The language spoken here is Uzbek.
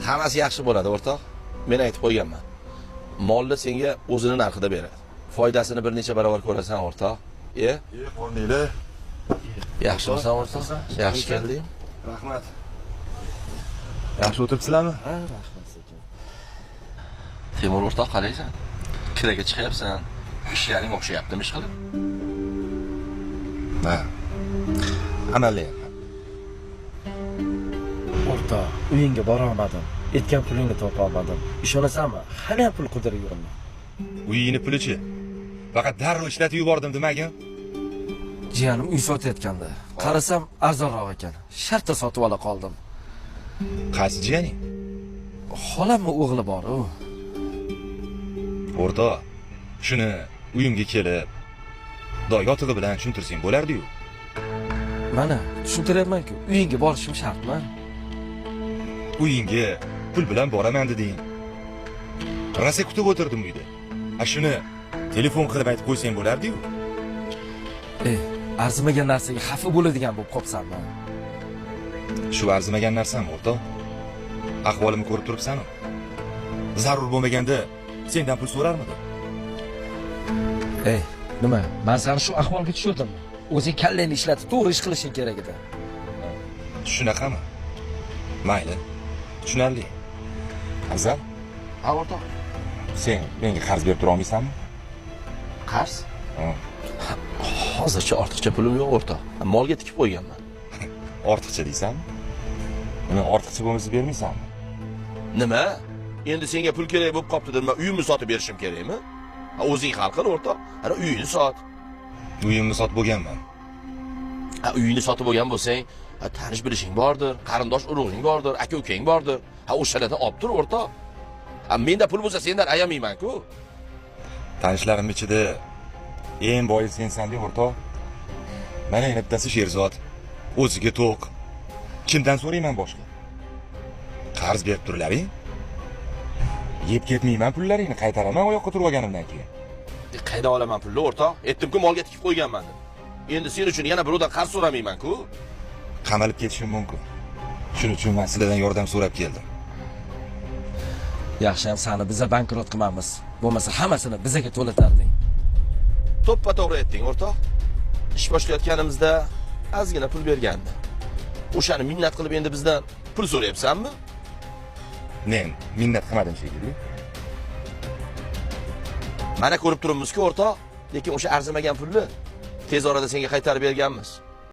Hammasi yaxshi bo'ladi, o'rtoq. Men aytib qo'yganman. Molni senga o'zini narxida beradi. Foydasini bir necha barobar ko'rasan, o'rtoq. E? Qolmanglar. Yaxshimisan, o'rtoq? Yaxshi kelding. Rahmat. Yaxshi o'tiribsizlarmi? Ha, rahmat sekin. Temur o'rtoq, qalaysan? Kiraga chiqyapsan. Ishlaring o'xshayaptimi ish qilib? Ha. Amallayapman. O'rtoq, uyingga bora olmadim. Aytgan pulingni topa olmadim. Ishonasanmi? Hali ham pul qidirib yuribman. Uyingni pulichi. Faqat darrov ishlatib yubordim demagin. Jiyanim uy sotayotganda. Qarasam arzonroq ekan. Shartta sotib ola qoldim. Qaysi jiyaning? Xolamni o'g'li bor u. O'rtoq, shuni uyimga kelib, yotig'i bilan tushuntirsang bo'lardi-yu. Mana, tushuntiryapman-ku. Uyingga borishim shartmi? Uyingga pul bilan boraman deding. Rosa kutib o'tirdim uyda. A shuni telefon qilib aytib qo'ysang bo'lardi-yu. Arzimagan narsaga xafa bo'ladigan bo'lib qopsanmi? Shu arzimagan narsam, o'rtoq. Ahvolimni ko'rib turibsan-u. Zarur bo'lmaganda sendan pul so'rarmidim? Ey, nima? Men seni shu ahvolga tushirdimmi? O'zing kallangni ishlatib to'g'ri ish qilishing kerak edi. Shunaqami? Mayli. Tushunarli. Afzal, Ha, o'rtoq. sen menga qarz berib tura olmaysanmi? Qarz? Ha. Hozircha ortiqcha pulim yo'q, o'rtoq. Molga tikib qo'yganman. Ortiqcha deysanmi? Nima ortiqcha bo'lmasa bermaysanmi? Nima? Endi senga pul kerak bo'lib qopti, nima uyimni sotib berishim kerakmi? Ha, o'zing hal qil, o'rtoq. Ana uyingni sot. Uyimni sotib bo'lganman. Ha, uyingni sotib bo'lgan bo'lsang, ha, tanish bilishing bordir, qarindosh urug'ing bordir, aka ukang bordir. Ha, o'shalardan olib tur, o'rtoq. Ha, menda pul bo'lsa sendan ayamayman-ku. Tanishlarim ichida eng boyi sensan-da, o'rtoq. Mana yana bittasi Sherzod. O'ziga to'q. Kimdan so'rayman boshqa? Qarz berib turlaring. Yeb ketmayman pullaringni, qaytaraman oyoqqa turib olganimdan keyin. Qaydan olaman pulni, o'rtoq? Aytdim-ku, molga tikib qo'yganman deb. Endi sen uchun yana birovdan qarz so'ramayman-ku. Qamalib ketishim mumkin. Shuning uchun men sizlardan yordam so'rab keldim. Yaxshi ham seni biza bankrot qilmamiz. Bo'lmasa hammasini bizaga to'latarding. To'ppa to'g'ri aytding, o'rtoq. Ish boshlayotganimizda ozgina pul bergandi. O'shani minnat qilib endi bizdan pul so'rayapsanmi? Men minnat qilmadim shekilli. Mana ko'rib turibmiz-ku, o'rtoq. Lekin o'sha arzimagan pulni tez orada senga qaytarib berganmiz.